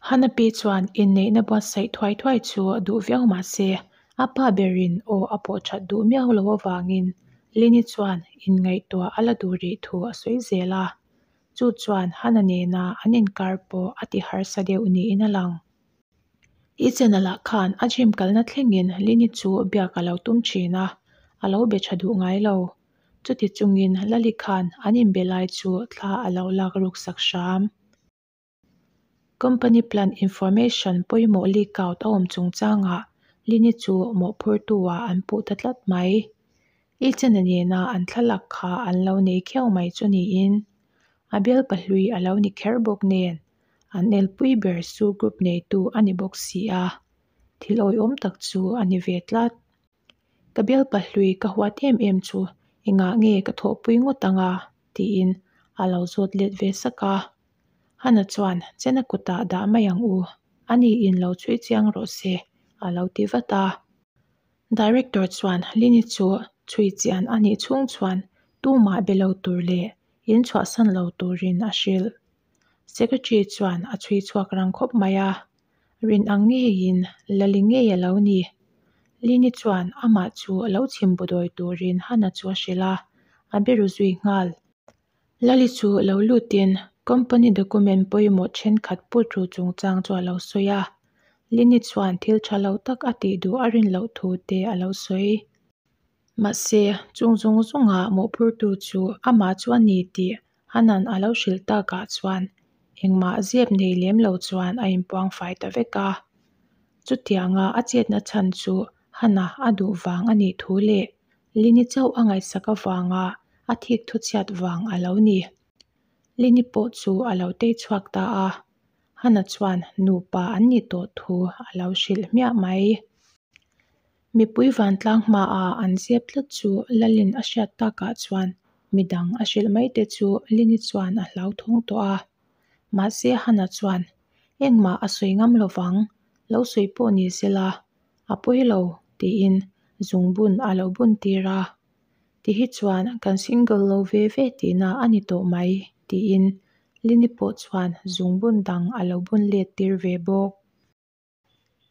Hanapi chuan inneihna buatsaih thuai thuai chu duh viau mah se, a pa berin aw a pawh that duh miau loh avangin Lini chuan inngaihtuah a la duh rih thu a sawi zel a. Chu chuan Hana nena an inkar pawh a ti harsa deuh niin a lang. I channel-ah khan a gym kalna thlengin Lini chu biak a lo tum thin a, a lo be tha duh ngai lo. Chuti chungin Lali khan an inbe lai chu thla a lo lak ruk sak hram. Company plan information pawimawh leak out a awm chungchangah Lini chu mawhphurtu-ah an puh ta tlat mai. I channel nena an thlalak kha an lo nei khiau mai chu niin a bialpa hlui a lo ni kher bawk nen an elpui ber Su Group neitu a ni bawk si a, thil awihawm tak chu a ni ve tlat. Ka bialpa hlui ka huat em em chu engah nge ka thawhpui ngawt ang a? tiin a lo zawt let ve sak a. Hana chuan, Chena kutah dah mai ang u, ani in lo chhui chiang rawh se, a lo ti vat a. Director chuan Lini chu chhui chian a nih chhung chuan tumah be lo tur leh in chhuahsan lo turin a hrilh. Secretary chuan a chhui chhuak rang khawp mai a, rin ang ngeiin Lali ngei a lo ni. Lini chuan amah chu lo chhim budawi turin Hana chu a hrilh a, a be ru zui nghal. Lali chu lo lutin company document pawimawh thenkhat put ru chungchang chu a lo sawi a, Lini chuan thil tha lo tak a tih duh a rin loh thu te a lo sawi. Mahse, chung zawng zawnga mawhphurtu chu amah chu a ni tih Hanan a lo hrilh takah chuan engmah zep nei lem lo chuan a inpuang fai ta vek a. Chutianga a chetna chhan chu Hana a duh vang a nih thu leh Lini chauh a ngaihsak avanga a thik thuchhiat vang a lo ni. Lini pawh chu a lo tei chhuak ta a, Hana chuan nupa an ni tawh thu a lo hrilh hmiah mai. Mipui vantlang hmaah an zep tlat chu Lalin a hriat takah chuan midang a hrilh mai te chu Lini chuan a hlauthawng tawh a. Mahse Hana chuan engmah a sawi ngam lovang, lo sawi pawh ni sela a pawi lo tiin zungbun a lo bun tir a. Ti hi chuan kan single lo ve ve tihna a ni tawh mai tiin Lini pawh chuan zungbun dang a lo bun let tir ve bawk.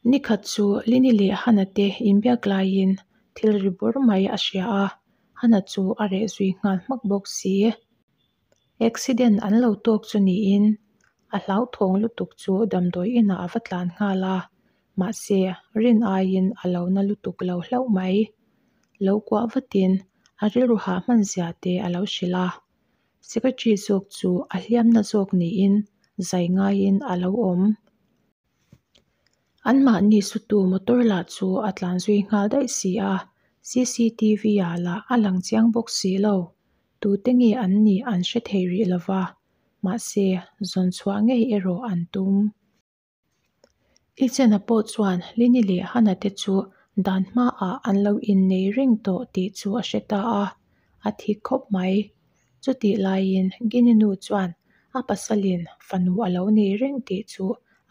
Nikhat chu Lini leh Hana te inbiak laiin thil ri bawr mai a hria a, Hana chu a reh zui nghal hmak bawk si. Accident an lo tawk chu niin a hlauthawng lutuk chu damdawi inah a va tlan nghal a, mahse rin aiin a lo na lutuk lo hlauh mai. Lo kuah vatin a rilru hah hman zia te a lo hrilh a, secretary zawk chu a hliamna zawk niin zai ngaiin a lo awm. Anmahni sutu motor lah chu a tlan zui nghal daih si a, cctv ah lah a lang chiang bawk si lo. Tute nge an nih an hre thei rih lo va, mahse zawn chhuah ngei erawh an tum. Ichena pawh chuan Lini leh Hana te chu dan hmaah an lo innei reng tawh tih chu a hre ta a, a thik khawp mai. Chutih laiin Gini nu chuan a pasalin fanu a lo nei reng tih chu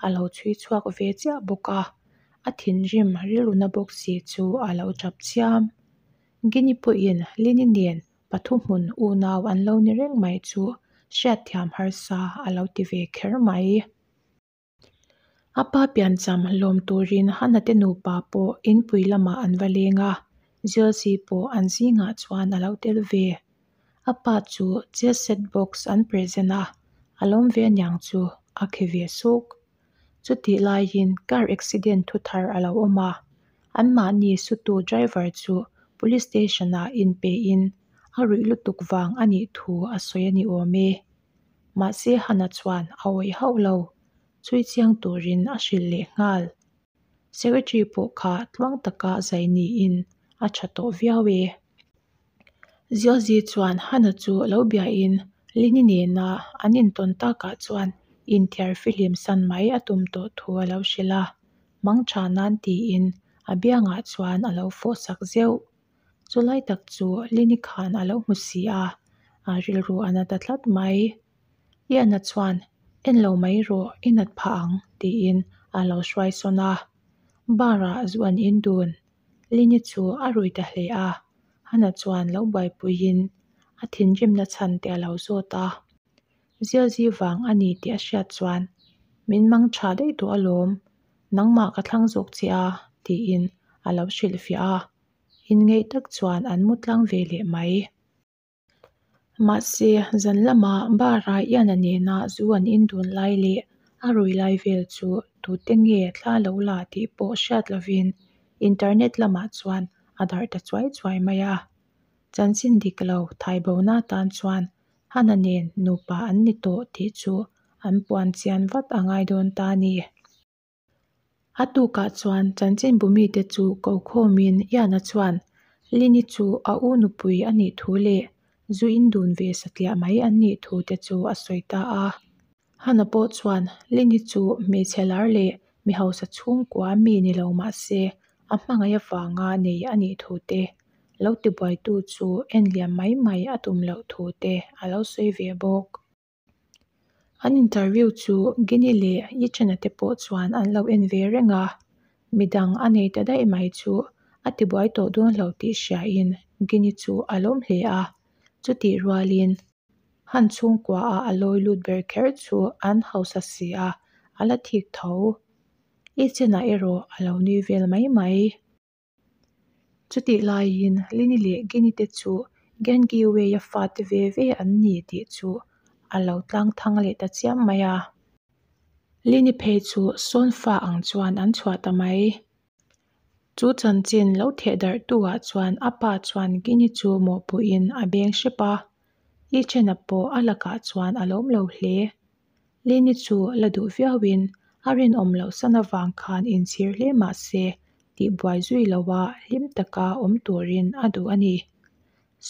a lo chhui chhuak ve chiah bawk a, a thinrim rilruna bawk si chu a lo tap chiam. Gini pawhin Lini nen pathu hmun unau an lo ni reng mai chu hriatthiam harsa a lo ti ve kher mai. A pa piancham lawm turin Hana te nupa pawh inpui lamah an va leng a, Jilsi pawh an zingah chuan a lo tel ve. A pa chu chess set box an present a, a lawm ve aniang chu a khi ve suk. Chutih laiin car accident thu thar a lo awm a, anmahni sutu driver chu police station-ah inpein a ruih lutuk vang a nih thu a sawi a ni awm e. Mahse Hana chuan a awih hauh lo, chhui chiang turin a hrilh leh nghal. Secretary pawh kha tluang taka zai niin a tha tawh viau e. Ziozi chuan Hana chu lo biain Lini nena an intawn takah chuan inthiar fihlim san mai a tum tawh thu a lo hrilh a, mang tha nan tiin a biangah chuan a lo fawh sak zeuh. Chulai tak chu Lini khan a lo hmu si a, a rilru a na ta tlat mai. Ian-a chuan, En lo mai rawh, i nat phah ang, tiin a lo hruai sawn a. Bar-ah zu an in dun. Lini chu a rui ta hle a, Hana chuan lo buaipuiin a thinrimna chhan te a lo zawt a. Zialzi vang a ni tih a hriat chuan, Min mang tha daih tawh alawm, nangmah ka thlang zawk che a, tiin a lo hrilhfiah a. Inngeih tak chuan an mu tlang ve leh mai. Mahse, zan lama bar-a Ian-a nena zu an in dun lai leh a rui lai vel chu tute nge thla lo la tih pawh hriat lovin internet lamah chuan a darh ta chuai chuai mai a. Chanchin dik lo thaibona tan chuan Hana nen nupa an ni tawh tih chu an puan chian vat a ngai dawn ta a ni. A tukah chuan chanchinbu mite chu ko khawmin Ian-a chuan Lini chu a u nupui a nih thu leh zu in dun ve satliah mai an nih thu te chu a sawi ta a. Hana pawh chuan Lini chu hmeichhe lar leh mi hausa chhungkua mi ni lo mah se a hmangaih avanga nei a nih thu te, lo tibuaitu chu en liam mai mai a tum loh thu te a lo sawi ve bawk. An interview chu Gini leh Yichana te pawh chuan an lo en ve reng a, midang a nei ta daih mai chu a tibuai tawh dawn lo tih hriain Gini chu a lawm hle a, chutih rualin Han chhungkuaah a lawi lut ber kher chu an hausa si a, a la thik tho. Yichana erawh a lo nui vel mai mai. Chutih laiin Lini leh Gini te chu Genki Wei-a fate ve ve an ni tih chu a lo tlang thang leh ta chiam mai a. Lini phei chu sawn fa ang chuan an chhuah ta mai. Chu chanchin lo theh darh tu ah chuan a pa chuan Gini chu mawhpuhin a beng hrep a, I ṭhena pawh a lakah chuan a lawm lo hle. Lini chu la duh viauin a rinawm loh san avang khan inchhir hle mah se tihbuai zui loha hlim taka awm turin a duh a ni.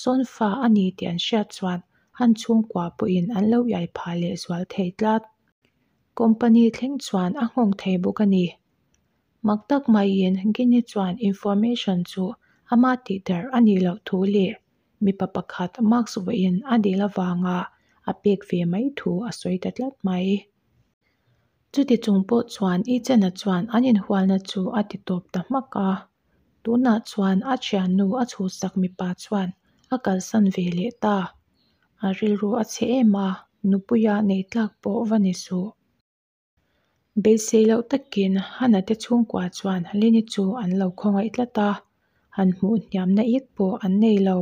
Sawn fa a ni tih an hriat chuan an chhungkua pawhin an lo iai phah leh zual thei tlat. Company thleng chuan a nghawng thei bawk a ni. Mak tak maiin Gini chuan information chu ama tihdarh a nih loh thu leh mipa pakhat mask vawiin a dil avanga a pek ve mai thu a sawi ta tlat mai. Chuti chung pawh chuan Ichena chuan an inhualna chu a ti tawp ta hmak a. Tunah chuan a thiannu a chhuhsak mipa chuan a kalsan ve leh ta. A rilru a chhe em a, nupuia nei tlak pawh va ni suh. Beisei loh takin Hana te chhungkua chuan Lini chu an lo khawngaih tlat a, han hmuh hniamna ik pawh an nei lo.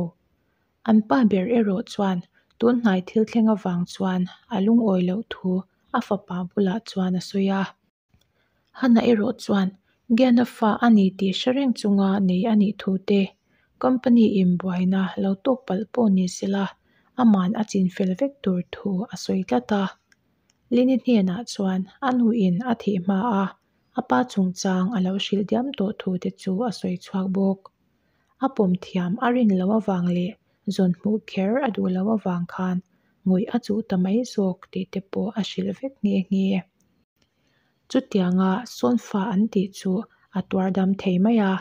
An pa ber erawh chuan tun hnai thil thleng avang chuan a lungawi loh thu a fapa bulah chuan a sawi a. Hana erawh chuan Giana fa a ni tih hre reng chunga nei a nih thu te, company in buaina lo tawk palh pawh ni sela aman a chinfel vek tur thu a sawi tlat a. Lini hnenah chuan a nuin a thih hma a, a pa chungchang a lo hrilh diam tawh thu te chu a sawi chhuak bawk. A pawm thiam a rin loh avang leh zawn hmuh kher a duh loh avang khan ngawih a chuh ta mai zawk tih te pawh a hrilh vek nghe nghe. Chutianga sawn fa an tih chu a tuar dam thei mai a.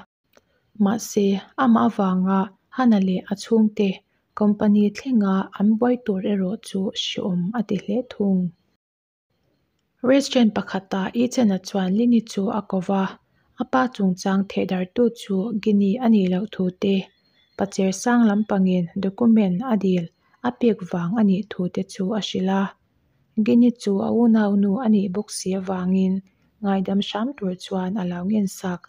Mahse, amah avanga Hana leh a chhungte company thlenga an buai tur erawh chu hreawm a ti hle thung. Restaurant pakhatah Ethan-a chuan Lini chu a ko va, a pa chungchang thehdarhtu chu Gini a nih loh thu te, pacher sang lampangin document a dil a pek vang a nih thu te chu a hrilh a. Gini chu a unaunu a nih bawk si avangin ngaidam hram tur chuan a lo ngensak.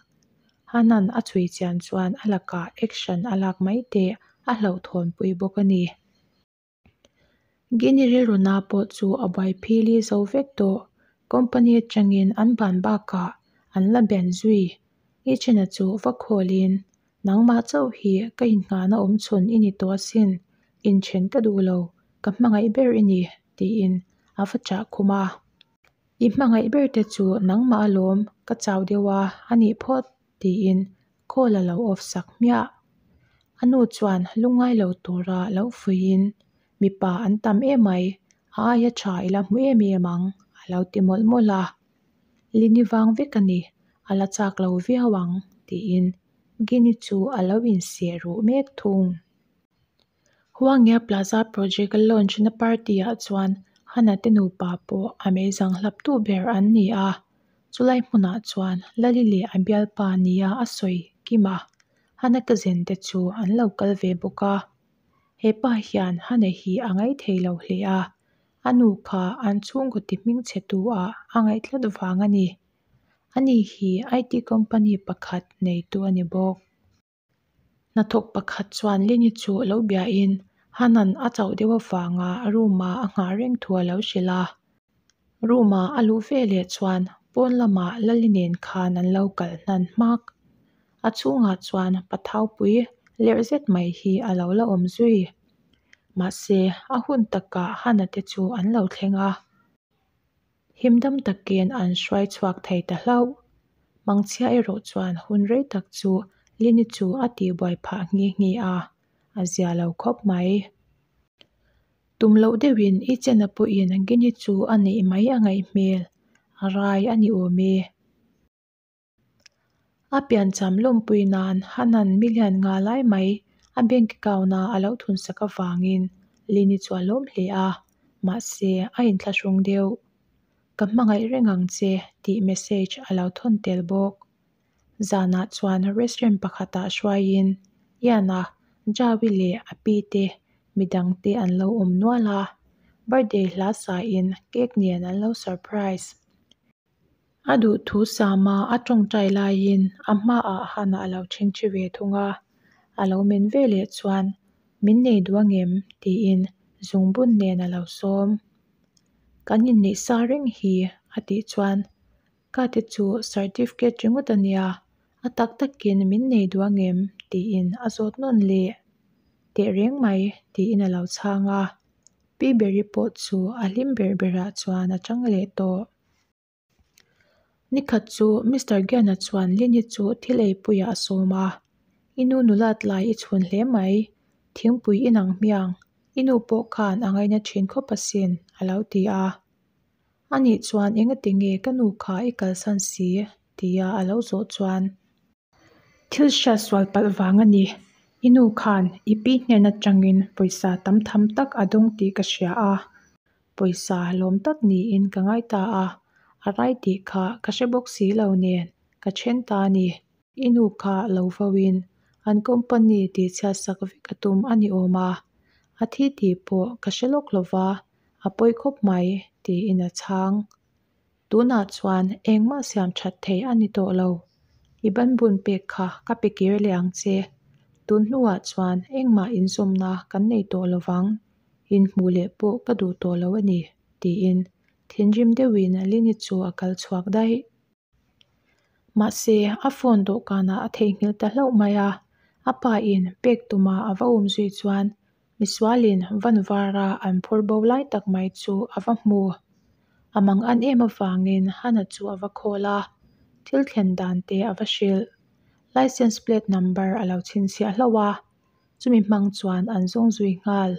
Hanan a chhui chian chuan a lakah action a lak mai teh a hlauhthawnpui bawk a ni. Gini rilruna pawh chu a buai phili zo vek tawh. Company atangin an ban bakah an la ben zui. Ichena chu va khawlin, Nangmah chauh hi ka innghahna awmchhun i ni tawh asin, inthen ka duh lo, ka hmangaih ber i ni, tiin a va chah khum a. I hmangaih ber te chu nangmah alawm, ka chau deuh a, a nih phawt, tiin call a lo off sak hmiah. A nu chuan lungngai lo tura lo fuihin, Mipa an tam emai, a aia tha i la hmu em em ang, a lo ti mawlh mawlh a. Lini vang vek a ni, a la chak lo viau ang, tiin Gini chu a lo inseh ruh mek thung. Huangya Plaza Project a launch na party ah chuan Hana te nupa pawh a meizang hlap tu ber an ni a, chulai hmunah chuan Lali leh a bialpa nia a sawi kim a, Hana cousin te chu an lo kal ve bawk a. He pa hian Hana hi a ngaithei lo hle a, A nu kha an chhungkaw ti hmingchhe tu ah a ngaih tlat vang a ni. Ani hi IT company pakhat neitu a ni bawk. Hnathawk pakhat chuan Lini chu lo biain Hanan a chauh deuh avanga room-a a nghah reng thu a lo hrilh a. Room-a a luh veleh chuan pawn lamah Lali nen khan an lo kal hnan hmak. A chhungah chuan pathaupui lerh zet mai hi a lo la awm zui. Mahse, a hun takah Hana te chu an lo thleng a. Himdam takin an hruai chhuak thei ta hlauh. Mangchhia erawh chuan hun rei tak chu Lini chu a tihbuai phah nghe nghe a, a zia lo khawp mai. Tum loh deuhin i chena pawhin Gini chu a neih mai a ngaih hmel, a rai a ni awm e. A piancham lawmpui nan Hanan million nga lai mai a bank account-a a lo thunsak avangin Lini chu a lawm hle a, mahse a inthlahrung deuh. Ka hmangaih reng ang che tih message a lo thawn tel bawk. Zanah chuan restaurant pakhatah hruaiin Ian-a, Jaui leh a pi te midangte an lo awm nual a, birthday hla sain cake nen an lo surprise. A duhthu sama a tawngtai laiin a hmaah Hana a lo chhingchhi ve thung a, a lo men ve leh chuan Min nei duh angem? tiin zungbun nen a lo sawm. Kan inneih sa reng hi a tih chuan Ka te chu certificate ringawt a nia, a tak takin min nei duh angem? tiin a zawt nawn leh tehreng mai tiin a lo chhang a, Pi Beri pawh chu a hlim ber berah chuan a chang leh tawh. Nikhat chu Mister Giana chuan Lini chu thil eipuiah a sawm a, I nu nulat lai i chhun hle mai, thingpui i nang hmiang, i nu pawh khan a ngaina thin khawp asin a lo ti a. Anih chuan engati nge ka nu kha i kalsan si? tia a lo zawh chuan. Thil hriat sual palh vang a ni. I nu khan i pi hnen atangin pawisa tam tham tak a dawng tih ka hria a. Pawisa lawm tak niin ka ngai ta a, a rai tih kha ka hre bawk si lo nen ka then ta a ni. I nu kha lo vauin an company tihchhiat sak vek a tum a ni awm a, a thi tih pawh ka hre lawk lo va, a pawi khawp mai tiin a chhang. Tunah chuan engmah siam that thei a ni tawh lo. I banbun pek kha ka pe kir leh ang che. Tun hnuah chuan engmah inzawmna kan nei tawh lo vang. Inhmuh leh pawh ka duh tawh lo a ni, tiin thinrim deuhin Lini chu a kal chhuak daih. Mahse, a phone dawhkanah a theihnghilh ta hlauh mai a. A pa in pek tuma a va awm zui chuan Misualin van vara an phur bo lai tak mai chu a va hmu. A mang an em avangin Hana chu a va call a, thil thlen dan te a va hrilh. License plate number a lo chhinchhiah hlauh a, chumi hmang chuan an zawng zui nghal.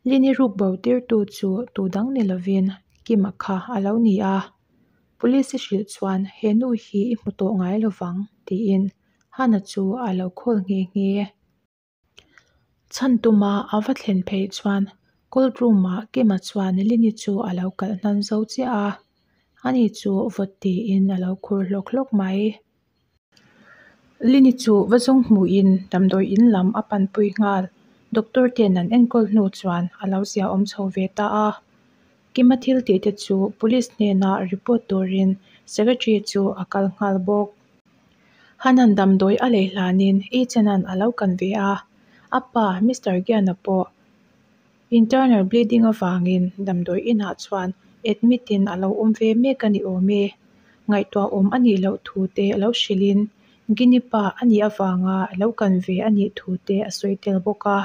Lini ruk bo tirtu chu tu dang ni lovin Kima kha a lo ni a. Police i hrilh chuan he nu hi i hmu tawh ngai lovang tiin Hana chu a lo call nghe nghe. Chhan tuma a va thlen phei chuan cold room-ah Kima chuan Lini chu a lo kalh hnan zo chiah a, ani chu vawt tiin a lo khur hlawk hlawk mai. Lini chu va zawng hmuhin damdawi in lam a panpui nghal. Doctor ten an enkawl hnu chuan a lo ziaawm chho ve ta a. Kima thil tih te chu police hnenah report turin secretary chu a kal nghal bawk. Hanan damdawi a lei hlanin Ethan-a'n a lo kan ve a, a pa Mister Giana pawh internal bleeding avangin damdawi inah chuan admit-in a lo awm ve mek a ni awm e. Ngaihtuah awm a nih loh thu te lo hrilhin Gini pa a nih avanga lo kan ve a nih thu te a sawi tel bawk a.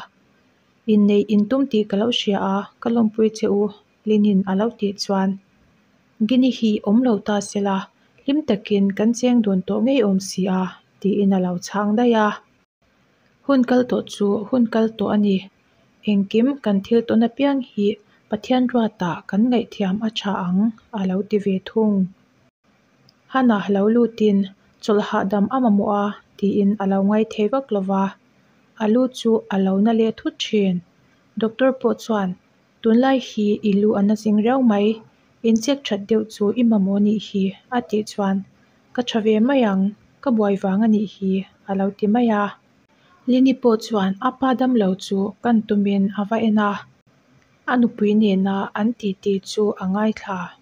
Inneih intum tih ka lo hria a, ka lawmpui che u, Linin a lo tih chuan Gini hi awm lo ta sela, hlim takin kan cheng dun tawh ngei awm si a, tiin a lo chhang daih a. Hun kal tawh chu hun kal tawh a ni. Engkim kan thil tawn apiang hi Pathian ruatah kan ngaihthiam a tha ang, a lo ti ve thung. Hana lo lutin chawlh hahdam a mamawh a, tiin a lo ngaithei vak lo va, a lu chu a lo na leh thut thin. Doctor pawh chuan Tunlai hi i lu a na zing riau mai, inchek that deuh chu i mamawh nih hi a tih chuan ka tha ve mai ang, ka buai vang a nih hi a lo ti mai a. Lini pawh chuan a pa damlo chu kan tumin a va en a. A nupui nena an titi chu a ngaithla.